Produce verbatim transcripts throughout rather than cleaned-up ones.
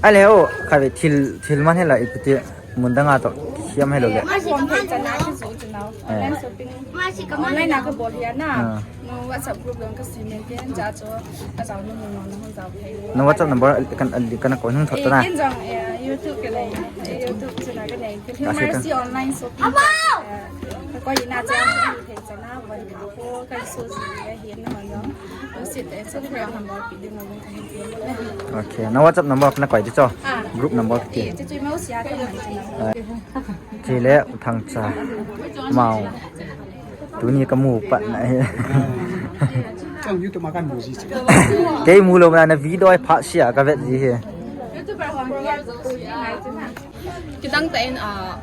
Ale o, kave thil, thil man hela ipi ti mun dang a to kisiam helo le. Ai, bom thei chana kisu chana. Eh. Online shopping. Online a kabol hia na. Ah. No WhatsApp group dang kasi maintain cha cho. Ka jao no no no jao thei. No WhatsApp number kan, kan ko hung thot na. Eh, kin jong, eh, YouTube ka nei. Eh, YouTube channel ka nei. Ka sei ka. Mercy online shopping. Eh, ka koi na cha thei chana wan ko ka so ji ya hin na no. Sit eh, so ka number pi ding no. Okay, na WhatsApp number na koi di cho. Ah. Group number ki. Eh, chu chu mau sia ka mai chu. Ah. Chile u Thangcha. Mau. Tuni kamu pat na hi. Chang YouTube ma kan mu ji. Kei mu lou na na video ai pha sia ka vet ji hi. YouTuber hong ki. Kidang ta in, ah,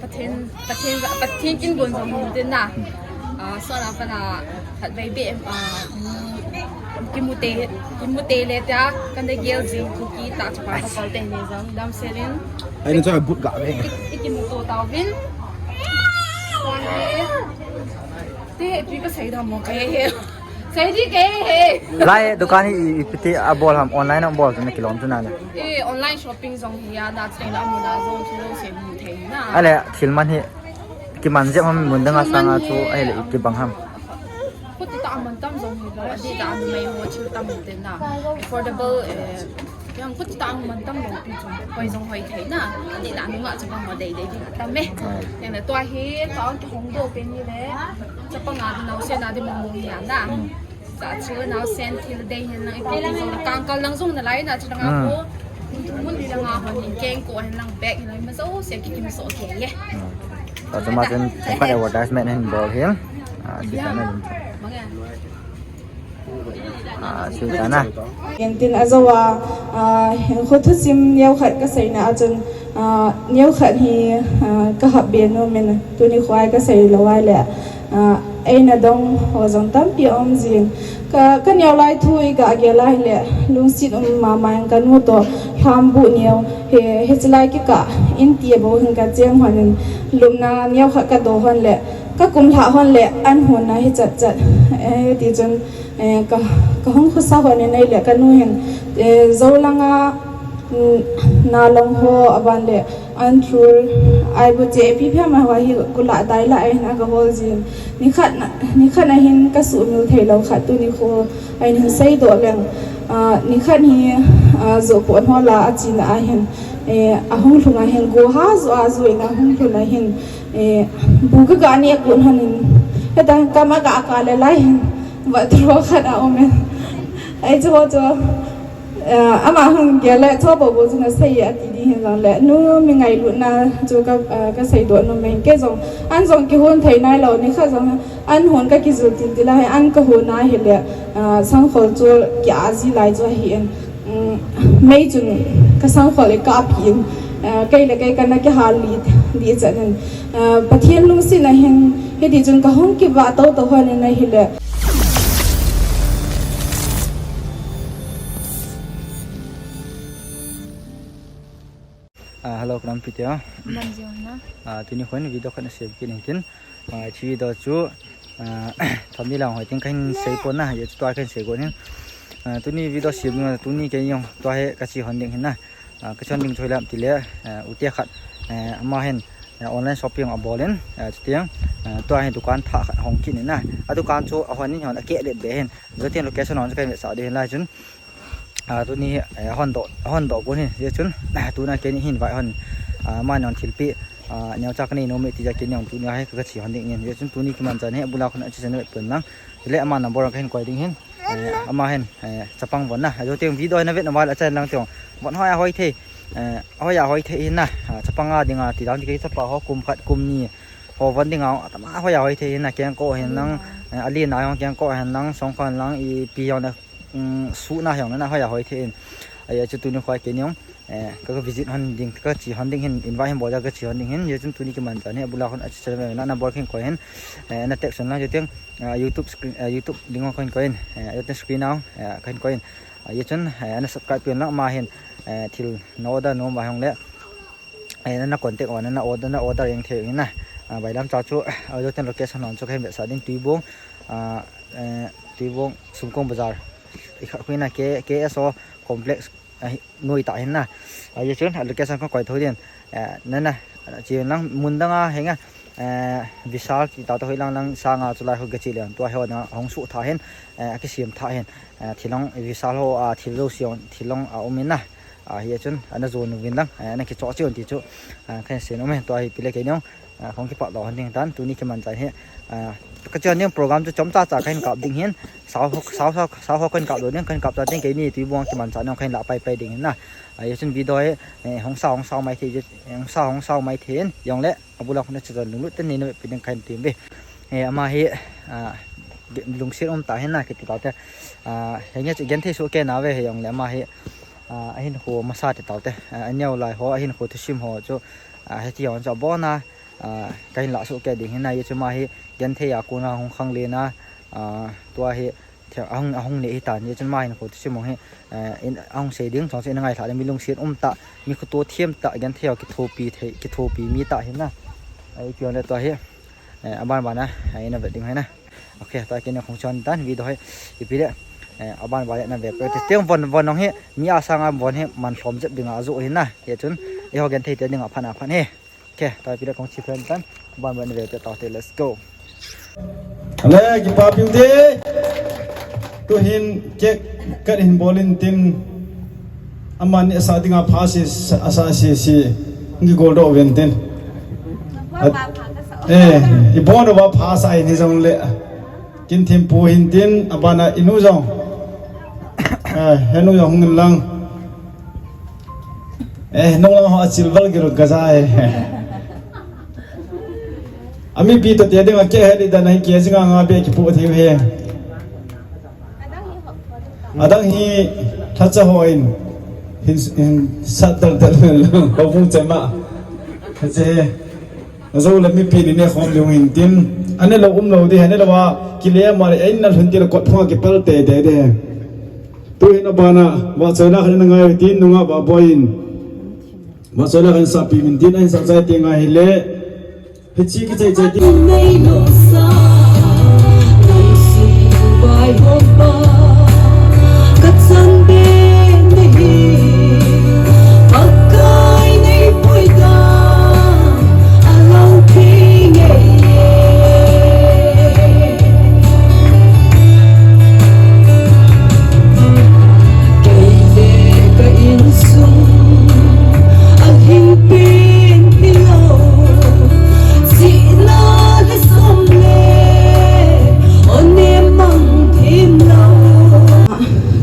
Pathen, Pathen, Pathen kin gon jong hin tin na. Ah, so na pa na khat vei be, ah, kimu te, kimu te le ta, kan de gel jing Kuki ta chu pa ka kol te ni jong, dam selin. Ai na cha but ga ve. I, i kimu to ta vin. Te, pi ka sei da mo ke he. Sei di ke he. Lai dukan hi i, ipi ti a bol ham, online a bol tu na kilom tu na le. Eh, online shopping jong hi a, na chen a mu da jong chu lo se mu thei na. Ale, thil man hi kiman jep ham mun dang a sang a chu, ai le kibang ham. Khuti ta man tam jong hi lo, adi da numei ho thil tam te na. Affordable, eh, Yang khuti ta man tam lo pi chu. Hoi jong hoi thei na. Adi la nunga chapang ho dei dei di tam e. Ah. Yang na tua hi ka ong kihong do pe ni le. Chapang a di nau se na di mong mong ya na. Hmm. Sa chu nau sen thil dei hin lang ipi jong na kang kal lang jong na lai na chu na nga ko. Hmm. Mun di lang a hon in keng ko hin lang bag hin lang ma jo se ki kim so ke ye. Hmm. Ta chu ma chen advertisement hin bol hin. Ah, si ta na din. Mang ya. Ah, chu ta na. Yen tin a jo a, ah, hinkho thusim neo khat ka seina a chun, ah, neo khat hi, ah, ka hap be nom in tuni khoi ka sei lou ai le, ah, eina dong ho jong tampi a um jin. Ka, ka neo lai thu i ka gel a hile, lungset um mama in ka nu to lhambu neo, he, hiche lai kikah in ti a bou hin ka cheng hon in lupna neo khat ka do hon le, ka kum lha hon le, an hon na hi chat chat. Eh, ti chun, Eh, ka, ka hung khosa hon in ahile ka nu hin, eh, Jou langa, mm, nalong ho aban le an thur ai bu che pi phi ma ho hi kula dai la ahin aga hol jin. Nikhat na, nikhat na hin ka sumil thei lou khat tuni kho ahin seidoh leng. Ah, nikhat hi, ah, jo pon ho la a china ahin, eh, ahung lhung ahin go ha jo a jo in ahung lhung ahin, eh, bu ka ga ni a kun hon in. Heta kam a ga ka le lai hin. Vatro khat a um e. Ai chu ho chu, eh, ama hung gel le chu bo bo chu na sei a ti di hin jong le. Nu mi ngailutna chu ka, eh, ka seidoh nom e. Kei jong, an jong kihon thei nai lou ni kha jong, an hon ka kijil til til a, an ka hon a hile, eh, sangkhol chu ki a ji lai chu ahi in. Um, mei chun ka sangkhol e ka pi in, eh, kei le kei ka na kihal li di chan in. Ah, Pathen lungsetna hin, hiti chun ka hung kivah tou tou hon in ahile. Ah, hello, ka nam ipi ti a? Nam jong na. Ah, tuni khon video khat na sem kit ning tin. Ah, hiche video chu, ah, thumbnail a hoi teng kahin sei pon na, hiche tua kahin sei gon hin. Ah, tuni video sem ding, tuni kei jong tua hi ka che hon ding hin na. Ah, ka che hon ding chu hoilam tile, eh, u te khat, eh, ama hin, eh, online shopping abol in, eh, chutiang, eh, tua hin dukan thah khat hong kit in na. A dukan chu ahon in hon akeh let be hin. Chutiang location hon chu kahin vetsah ding hin lai chun. Ah, tuni, eh, ahon doh, ahon doh gon hin. Hijeh chun, ah, tuna keini hin vai hon, ah, ama non thilpeh, ah, neocha kanei nom e ti jeh a keini jong tuni a hi ka, ka che hon ding in. Hijeh chun tuni kiman chan hi abul a khun a che chan vet pon lang. Chule ama number kahin koi ding hin. Eh, ama hin, eh, chapang von na. Ajo teng video na vet na val a chan lang teng. Von hoi a hoi thei. Eh, hoi a hoi thei hin na. Ah, chapang a ding a ti dan ti kei chapa ho kum khat kum ni. Ho von ding a, atama hoi a hoi thei hin na keng ko hin lang. Eh, ali na jong keng ko hin lang, song khan lang, ipi jong na, mm, su na jong na hoi a hoi thei hin. Ai, chu tuni khoi keini jong. Eh, ka, ka visit hon ding, ka che hon ding hin, invite hin bol a ka che hon ding hin, hijeh chun tuni kiman chan hi, abul a khun a che chan na, na bol khen koi hin, eh, na text hon lang, hijeh chun, eh, YouTube screen, eh, YouTube ding ho khen koi hin, eh, hijeh chun screen a, eh, khen koi hin, eh, hijeh chun, eh, na subscribe peh lang ama hin, eh, thil na order nom a hung le, eh, na, na contact a, na, na order, na order jeng thei hin na, ah, bailam cha chu, ah, hijeh chun location hon chu kahin vetsah ding Tuibong, ah, eh, Tuibong Sumkong Bazar, i khat khu na K, K S O Complex, Ahi, noi ta hin na. Ahi chun, a location kong koi tho din. Eh, na na, chi lang mun dang a, henga. Eh, Vishal ti ta to hoi lang lang sanga chu lai ho gachi le. Tua ho na hong su tha hin, eh, a kisim tha hin. Eh, thilong Vishal ho a thil lo siong, thilong a um in na. Ahi chun, ana zo nu vin lang. Eh, na kicho chi un ti chu. Eh, khen sin um hin tua hi pile kei nong. Ah, kong kipa lo han ding tan, tuni kiman chan hi. Ah, ka chan ding program chu chomcha cha kahin kap ding hin. Sao ho, sao, sao, sao ho kahin kap lo ding, kahin kap ta ding keini tui buang kiman chan nong kahin la pai pai ding hin na. Ah, ye chun video hi, eh, hong sao, hong sao mai thei, hong sao, hong sao mai thei hin. Yong le, abula khun na chan lunglut ten ni na pi ding kahin tim be. Eh, ama hi, ah, lungsit um ta hin na kiti ta te. Ah, henge chu gen thei su ke na ve he yong le ama hi. Ah, ahin khu masa te ta te. Ah, aneo lai ho, ahin khu thusim ho chu. Ah, heti yong chu abona. Ah, kahin la su ke ding hin na, ye chu ma hi, gen thei a kuna hong khang le na, ah, tua hi, thia, ahung, ahung ne hi tan, ye chu ma hin khu thusim hong hi, eh, in, ahung sei ding, chong chu in ngai tha le mi lungsit um ta, mi khu to thiam ta, gen thei a kithopi thei, kithopi mi ta hin na. Ai, pion le tua hi, eh, aban ban na, ai, na vet ding hin na. Okay, tua kini khong chon tan, video hi, ipi le, eh, aban ban le na vet pe. Te, te von, von hong hi, mi a sanga von hi, man lhom jep ding a zu hin na, ye chun, i ho gen thei te ding a phan a phan hi. Okay, tua pila kong chi phen tan. Ban ban ve te ta te, let's go. Ale, kipa piu te. Tu hin cake cut hin bol in tin. Amani asa dinga pha si, asa si si. Ngi gol do ven tin. At, eh, i bon wa pha sa ni jong le. Kin thim pu hin tin, abana inu jong. Eh, henu jong hung lang. Eh, nung lang ho a chilval gil ka sa eh. Ami pi to te ding a ke he di da nai ke jinga nga be ki pu thei he. Adang hi thacha ho in hin, hin sat dal dal ko bu chama. Thacha he. Ajo le mipi ni ne khom jong hin tin. Ane lo um lo di, ane lo wa kile ma le, ai na lhun ti le kot phung a kipal te te de. Tu hin abana, wa choi la khan na ngai tin, nunga ba boy in. Wa choi la khan sa pi min tin, ai sa chai te ngai le. Hichi ki chai chai ti.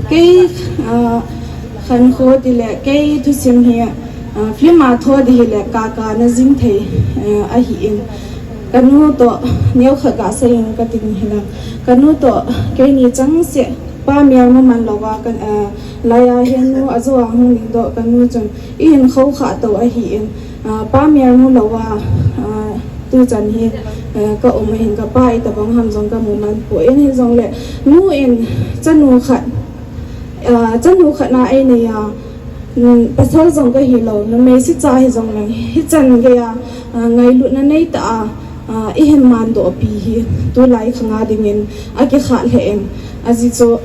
Kei, ah, khankho ti le, kei thusim hi, ah, film a tho di hi le, ka ka na jing thei, eh, ahi in. Ka nu to, neo kha ka sa in ka tin hi la. Ka nu to, keini chang se, pa mial ma man lo wa, ka, ah, lai a hin nu, ajo a hung ding do, ka nu chun, i hin kho kha to ahi in. Ah, pa mial mu lo a, ah, tu chan hi, eh, ka um a hin ka pa i tabang ham jong ka mu man pu in hi jong le, nu in chanu khat, ah, chanu khat na ei nei a, mm, pasal jong ka hi lo, numei si cha hi jong le, hi chan gei a, ah, ngailutna nei ta a, ah, i hin man do pi hi, tu lai khang a ding in, a ki kha le in, a ji chu,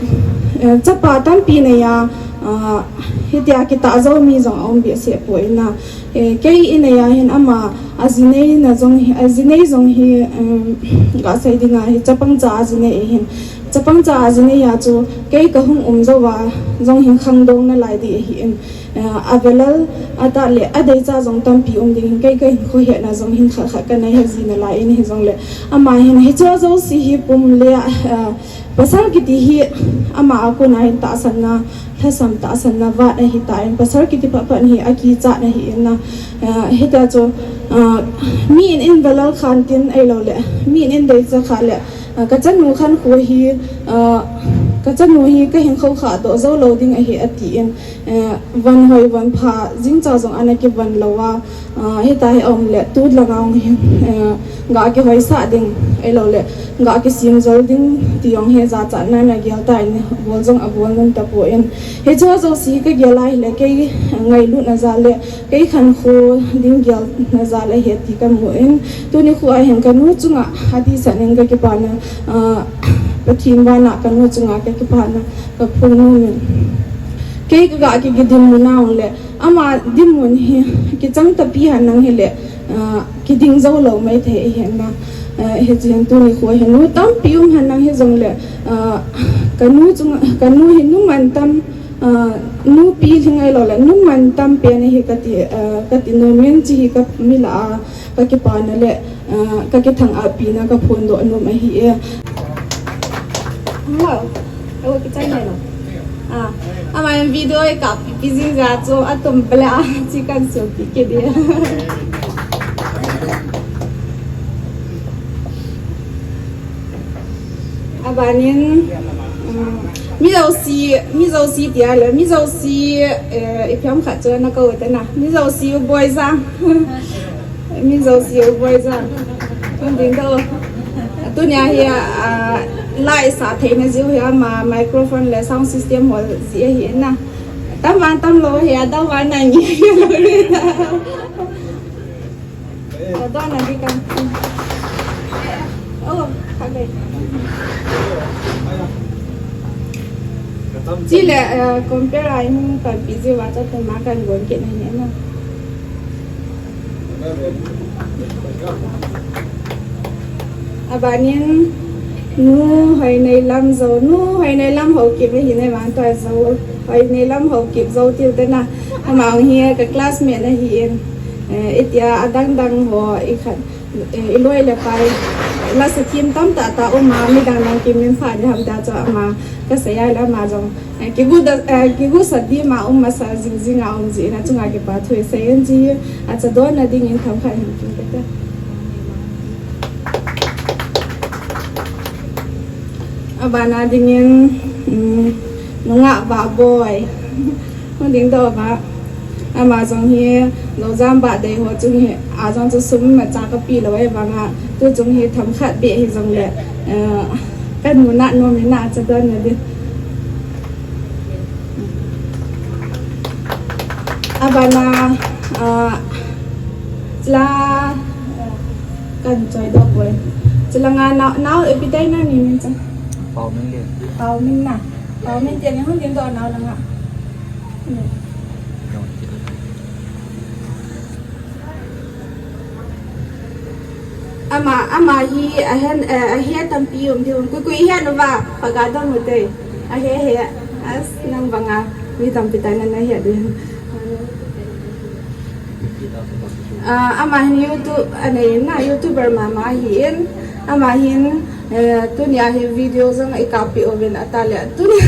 eh, chapa tampi nei a, ah, hi tia ki ta zo mi jong a um bi se pu in a, Eh, kei i nei a hin ama, a ji nei na jong hi, a ji nei jong hi, um, ka sei ding a hi, chapang cha a ji nei hin. Chapang cha a ji nei a chu, kei ka hung um zo va, jong hin khang dong na lai di hi in. Eh, a velal, a ta le, a dei cha jong tampi um ding hin, kei ka hin kho he na jong hin kha kha ka nei he ji na lai in hi jong le. Ama hin, hi chu a zo si hi pum le, eh, Pasal kiti hi ama a kon a hin tahsan na, lhasam tahsan na vat ahi ta in, pasal kiti phat phat hi a kichat ahi in na, eh, hita chu, ah, mi in in velal khan tin ei lo le, mi in in dei cha kha le, ah, ka chanu khan khu hi, ah, ka chanu hi ka hin kho kha to zo lo ding ahi a ti in, eh, van hoi van pha jing cha jong ana ki van lo a, Ah, hita hi a um le, tu langa hung hi, eh, ga kihoisah ding, ei lo le, ga kisim jol ding, ti jong hi jachatna na gel ta in, bol jong a bol nung ta pu in. Hi chu a jo si ka gel a hi le, kei ngailutna jal le, kei khankho ding gelna jal a hi ti ka mu in. Tuni khu a hin ka nu chunga, a ti sa ning ka kipana, ah, Pathen vana ka nu chunga ka kipana, ka phung nu min. Kei ka ga ki, kidinmun a hung le, ama dinmun hi, kichang tapi hen lang hile, ah, kiding jou lou mai thei ahi na, ah, hiche hin tuni kho hin nu tampi um hen lang hijong le, ah, ka nu chung, ka nu hi nu mantam, ah, nupi lhing ahilou le, nu mantam pen ahi kati, ah, kati nom in, hiche hi ka mi lah a, ka kipana le, ah, ka kithang-at pina ka phondoh nom ahi e. Hello. Hello, kichai nai lo. Ah, ama in video i kap pi jing jeh chun atum bele a chi kan so pi ke dia. Abanin, um, mi jouse, mi jouse tia le, mi jouse, eh, ipi ham khat chu na kou te na. Mi jouse u boi jang. Mi jouse u boi jang. Hung ding doh. Tunia hi, ah, lai sa theina jeh u hi ama microphone le sound system hol jeh ahi na. Tam van tam lou hi, a dau van nai nge hi lou le na. Ka don na di kan. Oh, ka le. Chule, eh, compare a in kan pi jeh uva chu tun ma kan gon kit na hi na. Abanin, nu Hoineilam Jou, nu Hoineilam Haokip ahi na, vang tua Jou, Hoineilam Haokip Jou tiu te na, ama hi ka classmate ahi in, eh, itia adang dang ho i khat, eh, i loi le pai, la sa thim tam tah tah um a, midang dang kimin pha di ham tia chu ama ka sei a le ama jong, eh, kigu da, eh, kigu sa di ma um masa jing jing a um jeh in, achunga kipa thu i sei in ji, acha don na ding in themkhat hin kin ka te. Abana ding in, um, nungah Vahboi. Hung ding doh ba. Ama jong hi, lou jam ba dei ho chung hi, a jong chu sum imacha ka pi lou e vang a, tu chung hi themkhat beh hijong le, eh, ka nu na nom in acha don na ding. Abana, ah, chule, kan choi doh boi. Chule nga nao, nao ipi ti na ni min cha. Pau min le. Pau min na. Pau min ti ni hung ding doh nao na nga. Ama, ama hi ahen, eh, ahe tampi um diu. Kui, kui hen uva, phaga dong u te. Ahe, he. As, nang banga, mi tampi tah in ana he diu. Ah, ama hin YouTube, anei na YouTuber mama ahi in. Ama hin, eh, tunia hi video jong i kap pi uvin ata le. Tuni,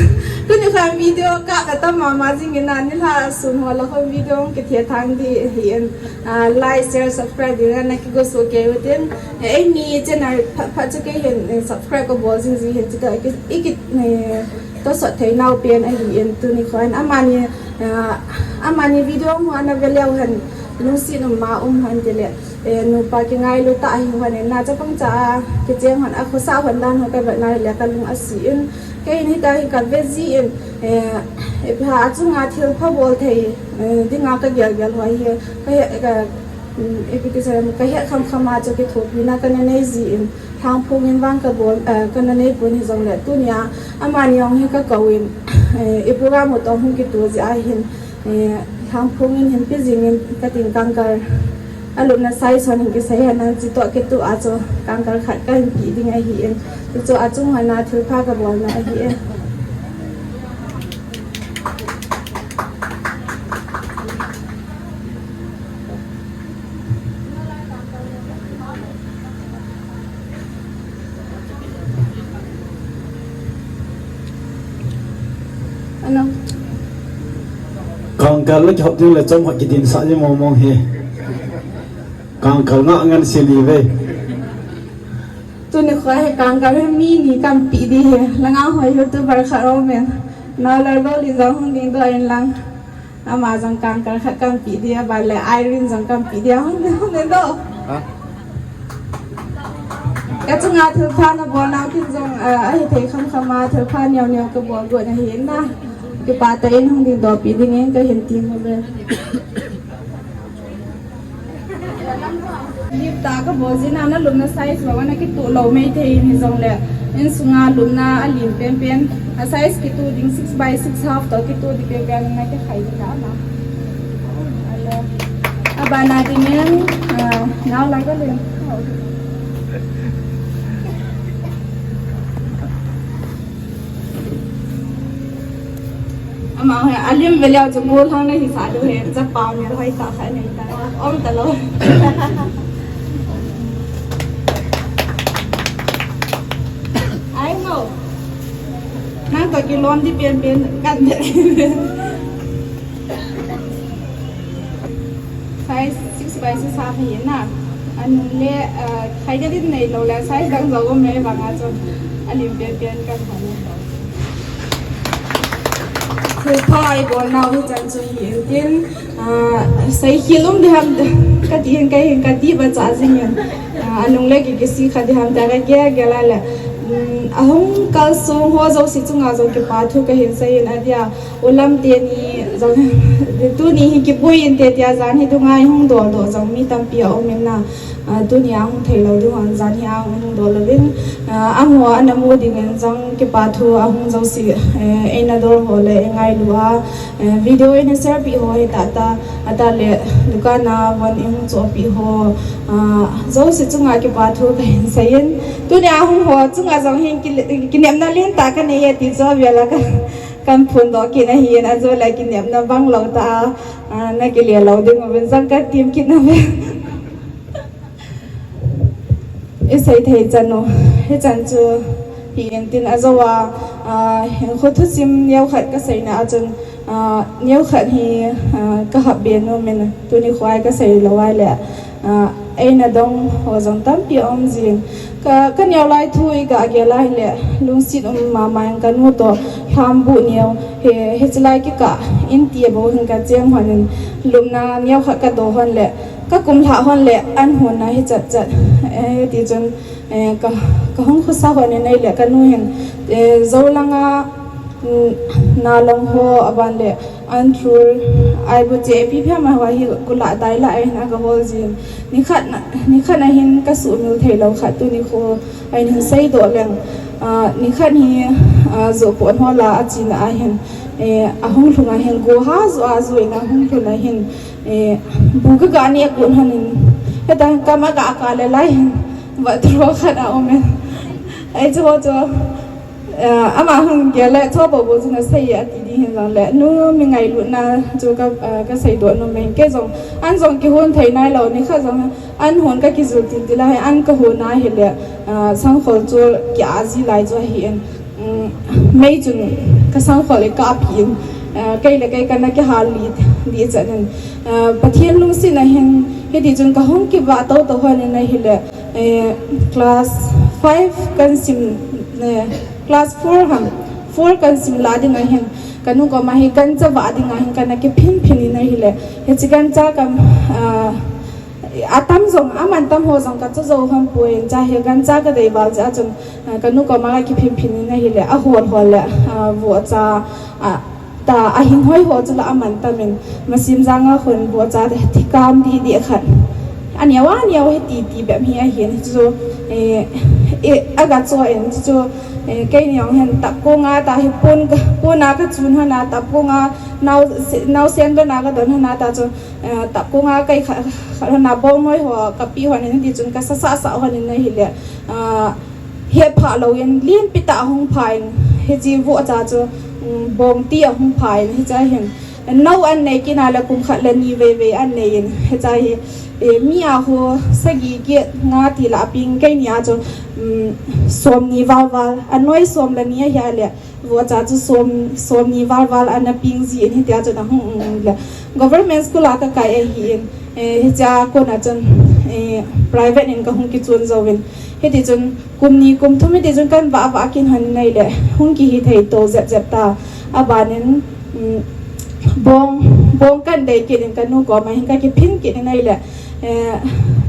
tuni kha video kap atam mama jing in a, nilhah sung ho la kho video kithethang di ahi in. Ah, like, share, subscribe ding na kigo soh kei u tin. Eh, eimi channel phat phat chu kei hin, eh, subscribe ka bol jing jing hin chuti, i ki, i ki, eh, tosot thei nau pen ahi in tuni kho in. Amani, ah, amani video mu ana ve leu hen lungset um ma um hen ti le, eh, nupa kingailu tah ahi hon in na chapang cha a kicheng hon a khosa hon dan ho ka vet na le ka lung asi in. Kei in hita hi ka ve ji in, eh, eh, pha achunga thil pha bol thei, eh, dinga ka gel gel ho hi, ka he, ka, mm, ipi ti sa, ka het kham kham a chu kithopina ka na nei ji in, lhangphong in vang ka bol, eh, ka na nei pon hijong le, tunia amani jong hi ka kou in, eh, i program u toh hung kito jeh a hin, eh, lhangphong in hin pi jing in ka tin kangkal. Alupna size hon hin kisei hen lang, chutoh kitoh a chu kangkal khat kahin pe ding ahi in. Chuchu achung hon a thilpha kabol na ahi e. Ano? Kangkal la kihop ding le chom khat kidin sah ding mong mong hi. Kangkal nga ngan sili ve. Tuni kho hi kangkal hi mi ni kan pe di hi. Langa ho YouTuber khat um in. Nao Lalbol in jong hung ding doh in lang. Ama jong kangkal khat kan pe di a, ban le Irene jong kan pe di a, hung, hung doh. Ha? Ka chunga thilpha na bol nau khin jong, ah, ahi thei kham kham a, thilpha neo neo ka bol got na hi na. Kipa tah in hung ding doh pi ding in ka hin ti mo be. Lip ta ka bol jin a, na lupna size bang a na kituh lou mai thei in, hijongle insunga lupna a lim penpen, a size kituh ding six by six half toh kituh ding penpen na kikhai ding ta ma. Hello. Abana dingin, ah, nao lai ka len. Ama hoi, alim veleu chu ngol hang na hi sa du he, cha pau ne hoi sa kha nei ta, om ta lou. Ai no. Nang toh kilom di penpen kan de. Size six by six half hi na. Anung le, ah, khai ka din nei lou le, size dang jong um le vang a chu. Alim penpen kan hon. Thupha i bol nau hi chan chu hi in tin, ah, sei khel um di ham ka ti hin, kei hin ka ti ba cha jing in. Ah, anung le ki kisi kha di ham ta ka ge ge la le. Um, ahung kal sung ho jouse chunga jong kipa thu ka hin sei in adia. U Lam teni jong, tuni hi kibui inte tia jan hi dunga i hung dol doh jong mi tampi a um in na. Ah, tuni a hung thei lou ding hon jan hi a hung dol lou in. Ah, amaho ana mu ding in jong kipa thu ahung jouse, eh, eina dol ho le i ngailu a, eh, video eina share pi ho hi ta ta, ata le dukan a von i hung cho pi ho, ah, jouse chunga kipa thu ka hin sei in. Tuni a hung ho chunga jong hin ki, kinepna len ta ka nei e ti chu a vel a ka Kan phun doh kit ahi in, ajou le kinepna bang lou ta a, a, na kile lou ding uvin jong ka tim kit na ve. I sei thei chan u, hichan chu hi in tin ajou a, a, hinkho thusim neo khat ka sei na a chun, a, neo khat hi, a, ka hap be nom in tuni kho a ka sei lou a le, a, eina dong ho jong tampi a um jin. Ka, ka neo lai thu i ga gel a hile, lungset um mama in ka nu toh lhambu neo, he, hiche lai kikah in ti bou hin ka cheng hon in, lupna neo khat ka do hon le, ka kum lhah hon le, an hon na hi chat chat, eh, ti chun, eh, ka, ka hung khosa hon in ahile, ka nu hin, eh, Jou langa, Nalong ho aban le an thur ai bu che pi phem a ho hi kula dai la ai na ka hol jin. Nikhat na, nikhat na hin ka sumil thei lou khat tuni kho ai hin sei doh leng. Ah, nikhat hi, ah, jo pon ho la a chin a hin, eh, a hung lhung a hin go ha jo a jo in a hung lhung a hin, eh, bu ka ga ne kun han in. Heta kam a ga ka le lai hin. Ba tro khat a um in. Ai chu ho chu. Eh, ama hung gel le, cho bo bo chu na sei e, ati ding hin jong le, nu mi ngailutna chu ka, eh, ka sei doh nom e, kei jong, an jong kihon thei nai lou, nikhat jong, an hon ka kijil tin ti lai, an ka hon a hile, eh, sangkhol chu ki a ji lai chu ahi in, um, mei chun ka sangkhol e ka pi in, eh, kei le kei ka na kihal li, di chan in, eh, Pathen lungset na hin, hiti chun ka hung kivah tou tou hon in ahile, Eh, class five kan sim, eh, class four ham, four kan sim la ding ahin, ka nu koma hi gancha vah ding ahin, kana kiphin phin in ahile. Hiche gancha kam, ah, atam jong, aman tam ho jong ka cho jou hon poi, cha hi gancha ka dei val cha chun, ah, ka nu koma ka kiphin phin in ahile, ahol hol le, ah, vohcha, ah, Ta, ahin hoi ho chu la aman tam in, masim jang a khun vohcha te thikam di di khat. Aneo, aneo hi ti ti bep hi ahin chu, eh, eh, aga cho in chu, eh, kei ni ong hen tap ko nga ta hi pon, pon a ka chun hon a tap ko nga nau, nau sen don a ka don hon a ta chu, eh, tap ko nga kei kha, kha hon a bong noi ho ka pi hon in ti chun ka sa sa sa hon in ahile, ah, Hetphah lou in, limpi tah a hung pha in, hiche vohcha chu, um, bong ti a hung pha in, hiche hin. Nau an nei kit na le kum khat le ni vei vei an nei in, hiche hi, eh, mi a ho sagi get nga ti la ping kei ni a chu, um, som ni val val, a noi som le ni a hia le, vohcha chu som, som ni val val ana ping ji in, hitia chu na hung, um, le. Government school a ka kai ahi in, eh, hiche a kon a chun, eh, private in ka hung kichon jou in, hiti chun, Kum ni, kum thum hiti chun kan vah vah kin hon in ahile, hung kihi thei to jep jep ta. Aban in, um, bong, bong kan dei kit in ka nu koma hin ka kiphin kit in ahile, eh,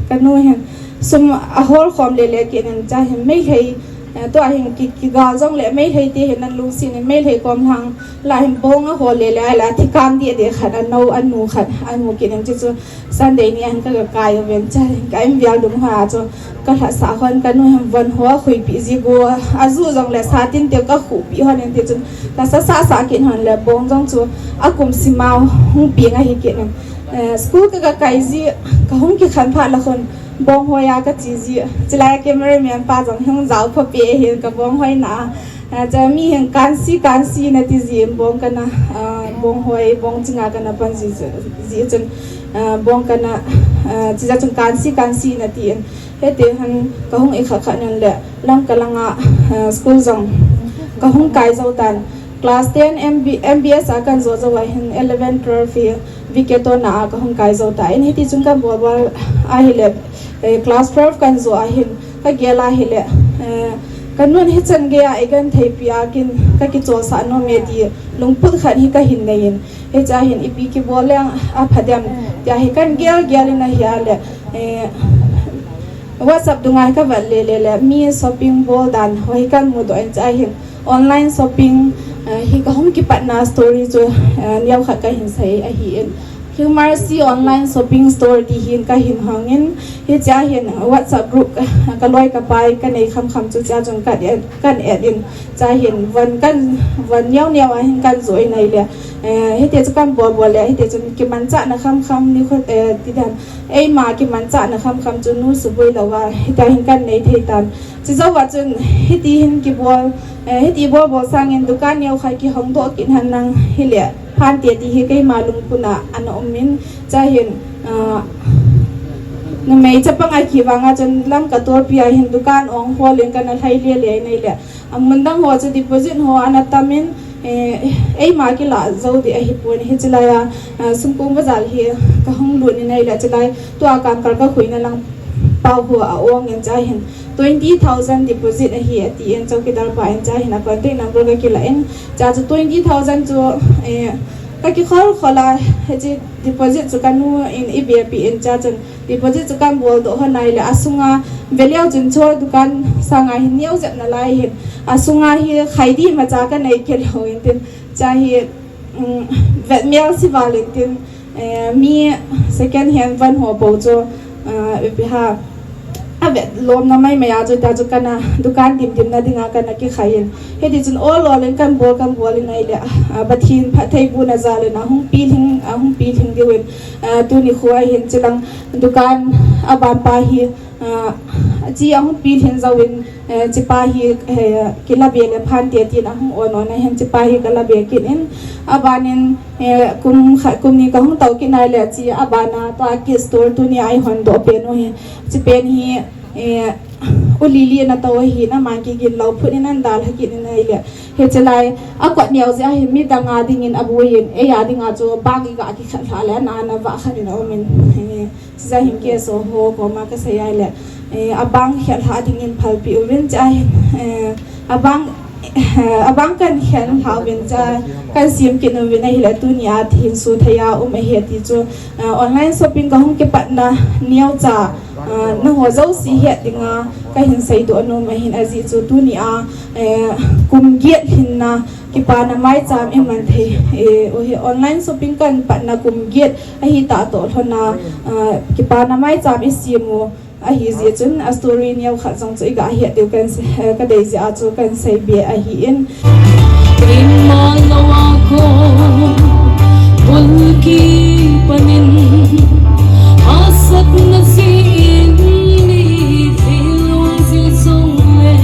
ka nu hin sum ahol khom le le kit in cha hin Meitei, Eh, tua hin ki, kigal jong le Meitei te hin nan lungset in Meitei kom lhang la hin bong ahol le le la thi kam di de khat a no a nu khat a nu kit in chu chu Sunday ni a hin ka, ka kai ven cha hin ka in vial dung ha chu ka lhasa hon ka nu hin von ho khui pi ji go a ju jong le sa tin te ka khu pi hon in ti chun ka sa sa sa kit hon le bong jong chu a kum simau hung pi nga hi kit in. Eh, school ka, ka kai ji ka hung kikhen pha la hon bong hoi a ka chi ji. Chilai cameraman pa jong hung jao pha pe hin ka bong hoi na. Ah, cha mi hin kansi, kansi na ti ji bong kana, ah, bong hoi, bong chinga kana pan ji, ji chun, ah, bong kana, ah, chi ja chun kansi, kansi na ti in. Hiti hin ka hung i kha kha nan le, Lamka langa, ah, school jong ka hung kai jo tan. Class ten M B, M B S a kan jo jo a hin eleven, twelve hi Viketo na a ka hung kai jo ta. In hiti chun kan bol bol a hi le, eh, class twelve kan jo a hin ka gel a hi le, eh, ka nun hi chan gei a i kan thei pi a kin ka kichol sa nom e ti lungput khat hi ka hin nei in. Hi cha hin ipi kibol le a pha dem tia hi kan gel gel in a hi a le, eh, WhatsApp dunga hi ka vat le le le mi shopping bol dan ho hi kan mu do in cha hin online shopping, eh, hi ka hung kipatna story chu, eh, neo khat ka hin sei a hi in. Hi Mercy online shopping store ti hin ka hin hong in, hi cha hin WhatsApp group, eh, ka loi ka pai ka nei kham kham chu cha chun kan add, kan add in. Cha hin von kan, von neo neo a hin kan jo i nei le. Eh, hiti chu kan bol bol le, hiti chun kimanchah na kham kham ni khu, eh, ti dan. Eima kimanchah na kham kham chu nu suboi lo a, hiti hin kan nei thei tan. Chi jo a chun hiti hin kibol, eh, hiti bol bol sang in dukan neo khat kihong doh kit han nang hi le. Phan te ti hi keima lungput a ana um in, cha hin, ah, numei chapang a kivang a chun Lamka tor pi a hin dukan ong hol in kana lhai le le nei le. A mun dang ho chu deposit ho ana tam in, eh, eima kila jo di a hi pon hi chilai a, ah, sum kum bazar hi ka hung lut in nei le chilai tua kam kar ka khui na lang pau ho a ong in cha hin. Twenty thousand deposit a hi a ti in chowkidar pa in cha hin a contact number ka kila in cha chu twenty thousand chu, eh, ka kikhol khol a hi chi deposit chu ka nu in i be pi in cha chun deposit chu kan bol do ho nai le a sunga ve leo chun chu dukan sanga hin neo jep na lai hin a sunga hi khai di ma cha ka nei ke lo in tin cha hi, um, vet mel si val in tin, eh, mi second hand van ho po chu, ah, ipi ha, a vet lom na mai mai a chu ta chu kana dukan dim dim na dinga kana kikhai in. Hiti chun ol ol in kan bol, kan bol in ai le, ah, Pathen phatthei bu na ja le na hung pi hling, ah, hung pi hling diu in, ah, tuni khu a hin chilang dukan a ban pa hi, ah, chi a hung pi hling jo in, eh, chipa hi, eh, kila be le phan te tin a hung on on a hin chipa hi kala be kit in a ban in, eh, kum khat kum ni ka hung tau kit nai le chi a ban a tua ki store tuni a i hon do pen u hi chi pen hi, eh, u li li na to hi na man ki gin lo phut in an dal ha kit in ai le hi chi lai a kot neo je a hi mi dang a ding in a bu in e a ding a chu bang i ga ki khat hla le na na va khat in a um in, eh, Sija hin K S O ho koma ka sei ai le, eh, a bang khel ha ding in phalpi uvin cha hin, eh, a bang, eh, a bang kan khel ha uvin cha kan sim kit uvin ahi le tuni a thin su thei a um ahi ti chu, eh, online shopping ka hung kipat na neo cha, eh, na ho jo si het ding a ka hin sei tu anu ma hin a ji chu tuni a, eh, kum giet hin na Kipana maicham i man thei, eh, u hi online shopping kan patna kum giet ahi ta to lhona, ah, kipana maicham i simu ahi ji chun a story neo khat jong chu i ga het diu kan se, eh, ka dei ji a chu kan sei be ahi in. Imalo a ko, ulki panin, asat na si in ni thil jil song le.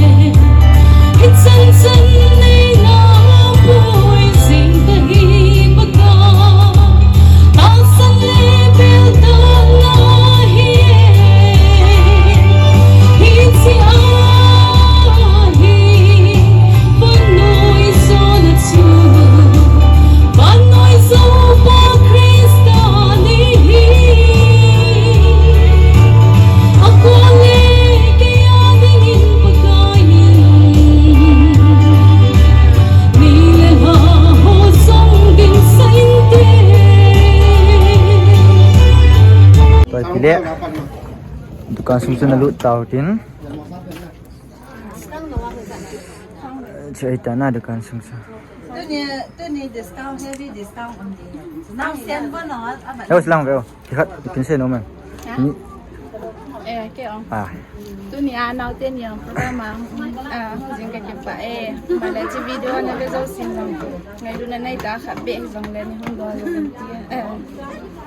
Toi pile. Dukan sung chu na lut tau tin. Chu ahi ta na dukan sung sa. Tuni, tuni discount, heavy discount um di. Nang sen bo no, a ba. Yo, silang veo. Kikhat, ipin se no, ma'am. Ha? Ni. Eh, ke ong. Ah. Tuni a nau te ni ong program a, ah, jing ka kipa e. Mala chi video na ve jo sin ong. Ngailutna nei ta khat be jong le nei hung dol ding ti. Eh.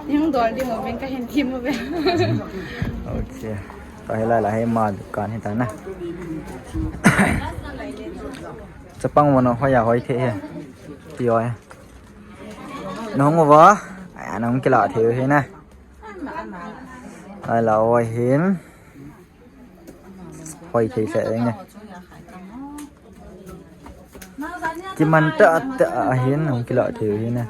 Nei hung dol ding mo ben ka hin ti mo ve. Okay. Ka hilai la hi ma dukan hi ta na. Chapang mo no hoiya hoi the he. Ti hoi. Nong wa. Ai nong kila the he na. Ai la hoi hin. Hoi thei se eng e. Kiman ta ta ahin nong kila thei hin e.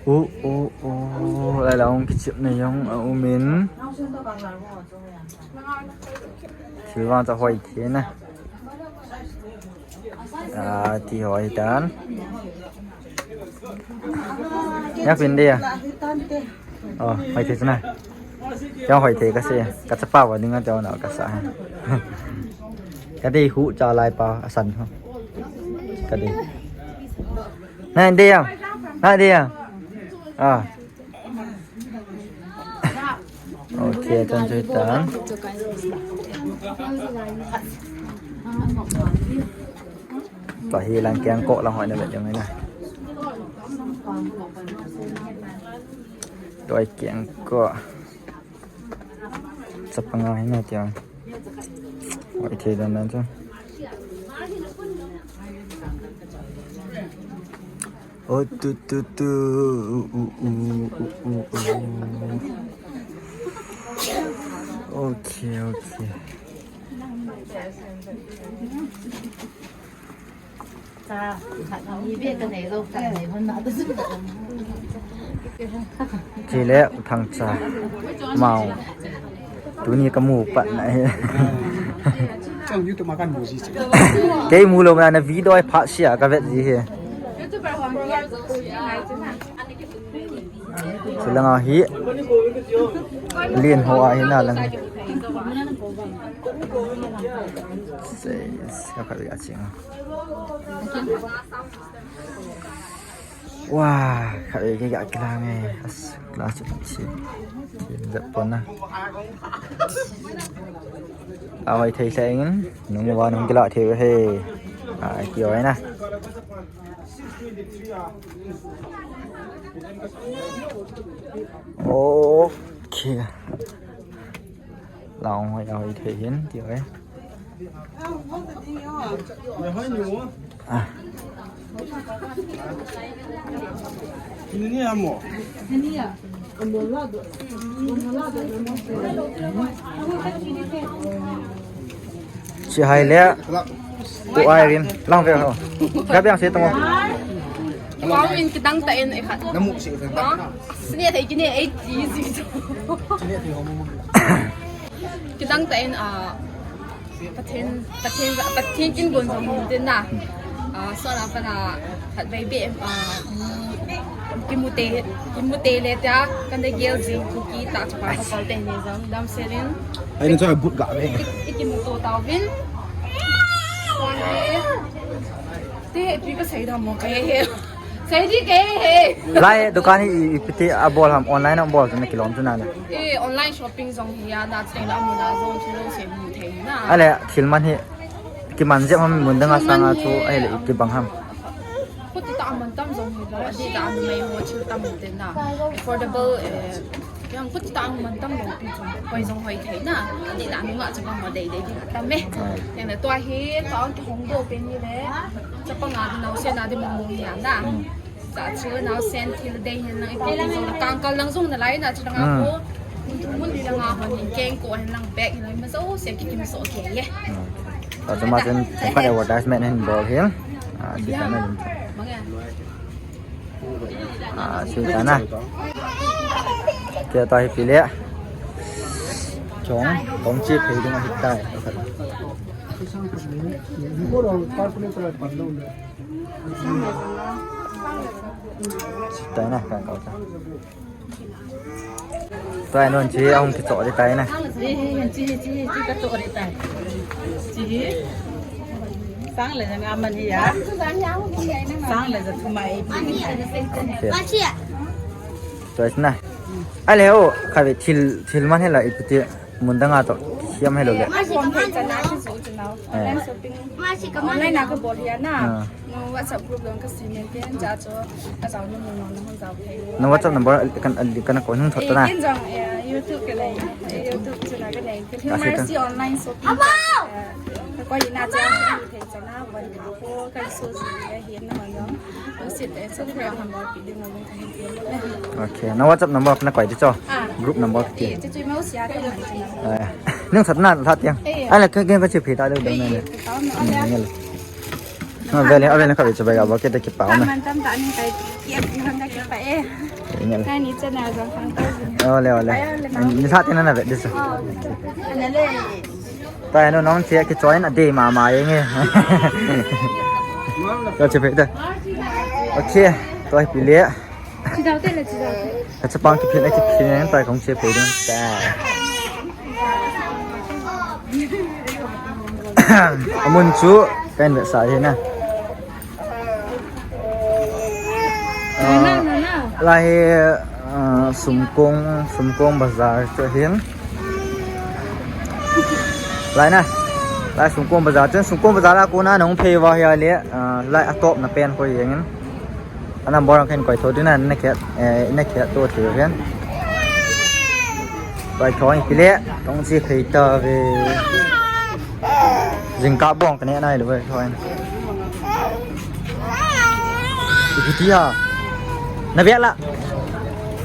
U u u lai la ong kichip na yong a umin. Silvan cha hoi thei na. A ti hoi tan. Yak pin dia. Oh, hoi thei na. Chong hoi thei ka se. Ka chapa wa ding a chong na ka sa. Ka dei hu cha lai pa asan ho. Ka dei. Na dia. Na dia. Ah. Okay, tan chu tan. Tua hi lang kiang ko lang hoi na vet jong na. Tua kiang ko. Chapang a hi na tia. Hoi thei dan dan chu. Oh, tu, tu, tu. U, u, u, u, u, u. Okay, okay. Chile, u Thangcha. Mau. Tuni ka mu pat na hi. Chang YouTube ma kan mu ji che. Kei mu lou na, na video ai phat sia ka vet ji hi. Chilanga hi. Lien ho a hi na lang. Ses, ka khat a ching. Wow, khat ve kei ka kilang e. As, class si. Thil jep pon na. A hoi thei sa ing. Nung wa nung kila thei he. A, ki hoi na. Okay. Lang hoi a hoi thei hin ti hoi. Ah. Si hai le. Ku ai rin. Lang ve ho. Ga biang se tong. Wow, in kidang ta in e khat. Namu si. Sini thei kini eighty si. Kidang ta in a. Pathen, Pathen, Pathen kin gon jong hung tin na. Ah, so la pa na khat bai be, ah, kimu te, kimu te le ta, kan de gel jing Kuki ta chu pa ka sol te ni jong, dam selin. Ai na cha but ga ve. I, i kimu to ta vin. Wan he. Te, pi ka sai da mo ke he. Sai di ke he. Lai dukan hi i, i piti a bol ham, online a bol chu na kilom chu na na. Eh, online shopping jong hi a na cheng la mu na jong chu lo se mu thei na. Ale, thil man hi kiman jep ham mun dang a sang a chu, ai le kibang ham. Khuti ta man tam jong hi lo, di ta mu mai ho thil tam te na. Affordable, eh, yang khuti ta man tam lo pi chu. Hoi jong hoi thei na. Di ta nu nga chu bang ho dei dei di tam me. Ah. Yang na tua hi, ta ang ki hong do pe ni le. Chapang a di nau se na di mong mong ya na. Hmm. Sa chu nau sen thil dei hin lang ipi jong la kang kal lang jong na lai na chu lang a ko. Mun thum mun li lang a hon in keng ko hin lang bag hin lang ma jo se ki kim so ke ye. Sa chu ma chen themkhat advertisement hin bol hin. Ah, si ta na. Mang ya. Ah, si ta na. Tia ta hi pi le. Chong, kong chi phei ding a hi tai. Taina, ka kau ta. Taina, non chi ahung kichoh di taina. Chi hi, chi hi, chi hi, chi ka choh di tai. Chi hi. Sang le jang aman hi ya. Sang le jang thum a ei. Okay. Taina. Ale o, kave thil, thil man hela ipiti. Mun dang a toh, siam hello le. Ai, bol thei chana, chu chu nau. Eh. Online shopping. Online a ka bol hi a na. Ah. No WhatsApp group dang ka sim in tin, cha chu, a jao nu mun no, na hon jao thei. No WhatsApp number kan, kan ko hung thot ta na. Eh, kin jong, eh, YouTube ka nei. Eh, YouTube chu na ka nei. Kin Mercy online shopping. Eh, ka ko ina cha, thei chana, wan ka ko, ka so ji, eh, hin na man jong. Ko sit, eh, so ka han bol pi ding na. Okay, na WhatsApp number na koi di cho. Ah. Group number ti. Eh, chu chu mo sia ka number. Eh, nang sat na sat yang. Eh. Ala ka ka ka chi phi ta do do na le. Eh, ka ta na. Hmm, ya le. Na vele, vele ka bi chu ba ga ba ke ta ki pa na. Ka man tam ta ni kai. Ki ap ni hon da ki pa eh. Eh, ya le. Kai ni cha na jong khang ta jin. Ole, ole. Ni sat na na ve di so. Oh. Na le. Tainu nong che kichoh in adei mama jeng e. Ka che pei ta. Okay, tua hi pi le. Chidau te le, chidau te. Ka chapang kiphin a kiphin tai kong che pei ding ta. Amun chu kan ve sa hi na. Ah, lai hi, ah, Sumkong, Sumkong Bazar chu hin. Lai na. Lai Sumkong Bazar chun, Sumkong Bazar a kona nahung phei uva ahile, ah, lai atop na pen koi jeng in. A number ang khen koi tho ding na, na khet, eh, na khet to thei hin. Koi tho in pi le, tong chi phei ta ve. Jingkah bong ka ne nai lou ve, thoi. Ipi ti ha? Na ve la.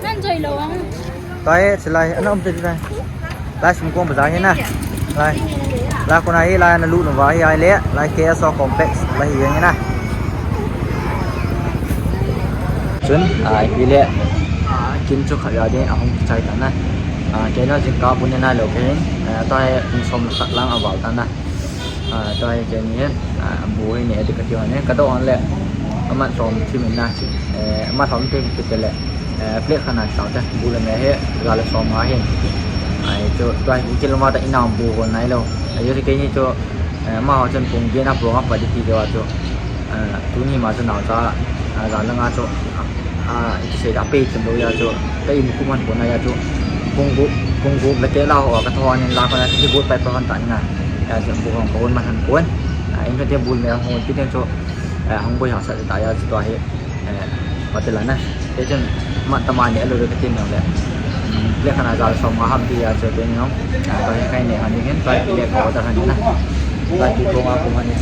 Nan joi lou ang. Tai, silai, ana um te tai. Lai Sumkong Bazar hi na. Lai. Lai kona hi, lai na lut uva hi, ahile, lai K S O Complex, lai hi jeng na. Chun, ah, hi le, ah, kin chu khat ya ding, ahung kichai ta na. Ah, keino jingkah bu ne nai lou kei hin, ah, tua hi, kum som le khat lang aval ta na. Ah, tua hi keini hin, ah, bu hi ne di kati hon hin, ka do hon le, amat lhom thim in na, eh, amat lhom thim kiti le, eh, plate khat na chau te, bu le me hi, ja le som nga hin. Ai, chu, tua hi kilo ma ta ina bu hon nai lou. Ai, chu keini chu, eh, amaho chun pung get na pung a pa di ti deu a chu, eh, tuni ma chu naocha, ah, ja langa chu, ah, ah, iti sei da pei chun lou ya chu, ka imu kum han pon a ya chu, pung gup, pung gup le te la ho ka tho anin la ko na ti bu pai pa han ta ni na. Ya chu bu hong ko man han kon. Ah, in te bu le ho ti den chu, eh, hong boi ha sa ta ya chu tua hi. Eh, hotel a na. Te chun, ma tama ni alo ka tin le. Hmm, le khana ja le som nga ham ti ya chu te ni no. Ah, ka kai ne han ni hen, ka le ka order han ni na. Ka ti ko nga ko han ni.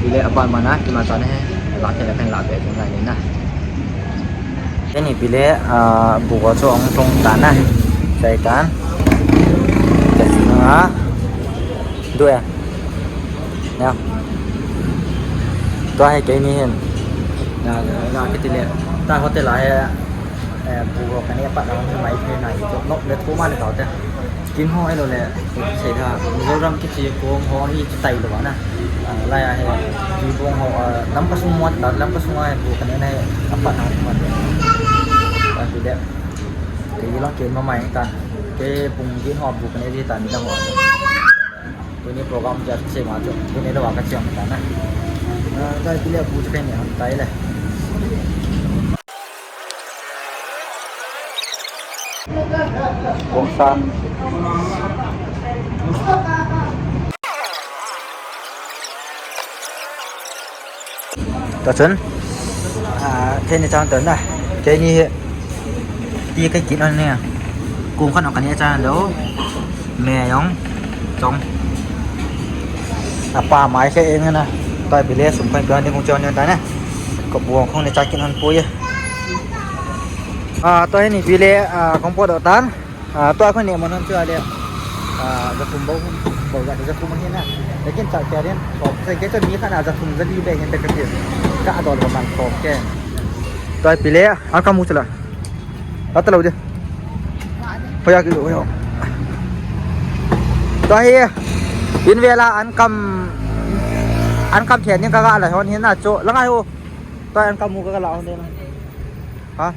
Ile apan mana, ki ma cha ne. La ke le kan la be ko na ni na. Keini pi le, ah, bu ko chu ong tong ta na. Chai tan. Ka si nga. Du ya. Ya. Tua hi keini hin. Na, na, kiti le. Ta hotel a hi, eh, bu ko ka ne pat na mai the na. Nok le thu ma le ka te. Kin ho elo le, sei tha, Mizoram kichi kong ho hi chi tai lo na. Ah, lai a hi, ji bong ho, ah, lam ka sung mo ta, lam ka sung a hi bu ka ne na hi, a pat na mo. Ba ti le. Ke lo ke ma mai ta. Ke pung ji ho bu ka ne ji ta ni da ho. Tuni program ja che ma chu, tuni lo ka che ma ta na. Ah, tai ti le bu che ne han tai le. Bongsa. Tua chun, ah, keini chang tua na. Keini hi, ti ka kit on ne. Kum khan on ka ne chang lo. Me jong chong. Apa mai se eng na. Tua pi le sum khan tua ding kong chon ne ta na. Ko buang kong ne cha kit on poi. Ah, tua hi ni pi le, ah, kong po do tan. Ah, tua kong ne mon hon chu a le. Ah, ja thum bo, bo ja, ja thum hi na. Lekin cha kya rin, ko se ke chon ni khan a ja thum ja li be hin te ka ti. Ka adol ba man ko ke. Tua pi le, a ka mu chu la. Ata lo de. Hoya ki lo hoya. Tua hi. In vela an kam. An kam thei ning ka ga la hon hin na chu. La ngai u. Tua an kam mu ka ga la hon de na. Ha?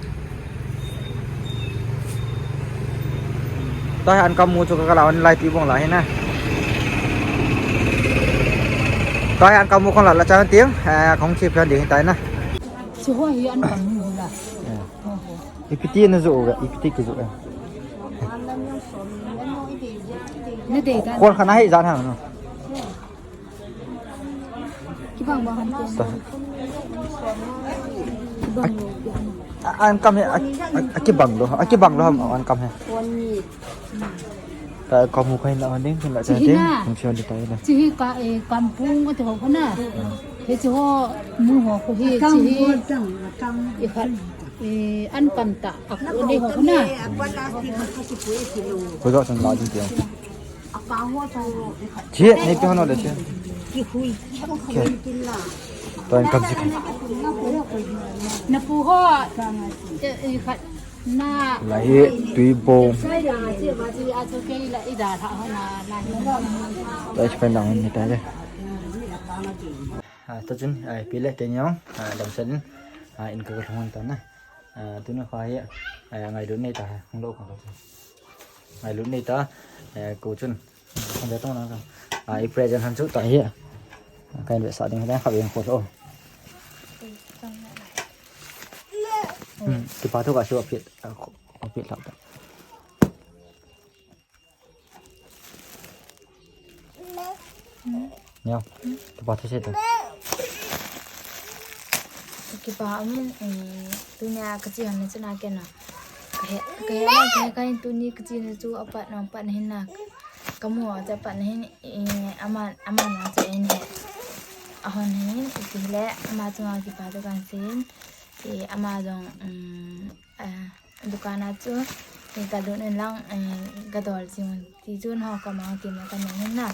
Tua an kam mu chu ka ga la hon lai ti bong la hin na. Tua an kam mu khong la la chan ting. Eh, khong chi phan ding tai na. Chu ho hi an kam mu la. Ipi ti na zo ga, ipi ti ki zo ga. Na dei ta. Kol khana hei jan hang no. Kibang bang han te. Ta. Kibang lo. A, an kam he, a, a, a kibang lo, a kibang lo ham an kam he. Ta ka mu khai na ding, la cha ding, na. Kum chi on ta na. Chi hi ka, eh, kampung ka to ko na. He chi ho mu ho ko hi chi hi. I khat, eh, an kam ta, a ko ni ho ko na. Ko do san la ding ti. Chi, nei pi hano le chi. Ke. To an kam chi ke. Na pu ho, eh, eh, khat, na. La hi tui bong. Sai la, chi ba chi, a chu ke la, i da tha ho na, na hi. Ta chi pa na hon ni ta le. Ah, ta chun, ah, pi le te nyong, ah, dam sa din, ah, in ka ka hon ta na. Ah, tuni kha hi, ah, ngailut nei ta, hung lo ka. Ngailut nei ta, eh, ko chun. Hung le tong na ka. Ah, i present han chu ta hi. Ka in ve sa ding ha, kha ve ko lo. Hmm, kipa thu ka chu a pit, a pit lak ta. Neo, kipa thu sei ta. Kipa um, eh, tunia ka chi hon na chu na ke na. Ka he, ka he na, ka he ka hin tuni ka chi na chu a pat na, a pat na hin na. Ka mu a chu a pat na hin, eh, ama, ama na chu in he. A hon hin, i ti le, ama chunga kipa thu kan sei in. Eh, ama jong, um, ah, dukan a chu, eh, ka lut in lang, eh, ka dol jing un. Ti chun ho ka ma kim na ka nei hin na.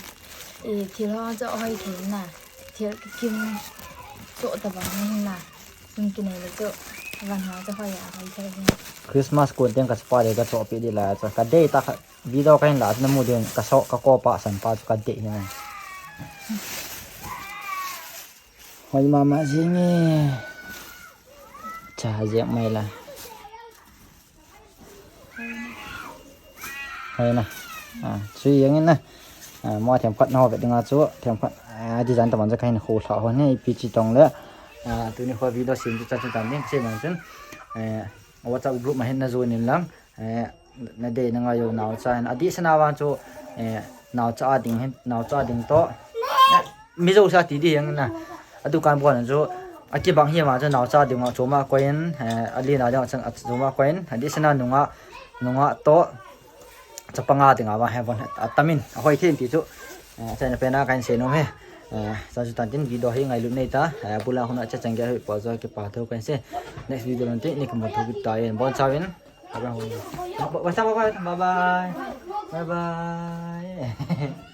Eh, thil ho chu hoi thei na. Thil kikim chu ta bang hin na. Kum kinei le chu van ho chu hoi a hoi thei hin. Christmas kon teng ka chapa le ka chohpeh di la chu. Ka dei ta kha video ka hin la chu na mu ding ka so ka ko pa san pa chu ka dei hin na. Hoi mama jing e. Cha jeng mai la. Hoi na. Ah, sui yang in na. Ah, mo themkhat na ho vet ding a chu, themkhat, ah, design ta man ja ka hin khu lha ho ni, pi chi tong le. Ah, tuni ho video sim chu chan chu tan ding che mang chun. Eh, WhatsApp group ma hin na join in lang. Eh, na dei na ngai u naocha hin. Adeh sena vang chu, eh, naocha a ding hin, naocha a ding to. Eh, mi jouse a ti di hang na. A dukan bon chu, a kibang hi ma chu naocha ding a chuma koin, eh, a lina ding a chang a chuma koin. Adeh sena nunga, nunga to. Chapang a ding a vang he bon a tamin. A hoi thei ti chu. Eh, chai na pen a kan sei nom he. Eh, sa chu tan tin video hi ngailut nei ta. Eh, bula huna cha chang ge hoi po jo kipa thu kan sei. Next video lon ti ni ka mu thu bit ta yen. Bon chawin. Bye bye. Bye bye. Bye bye.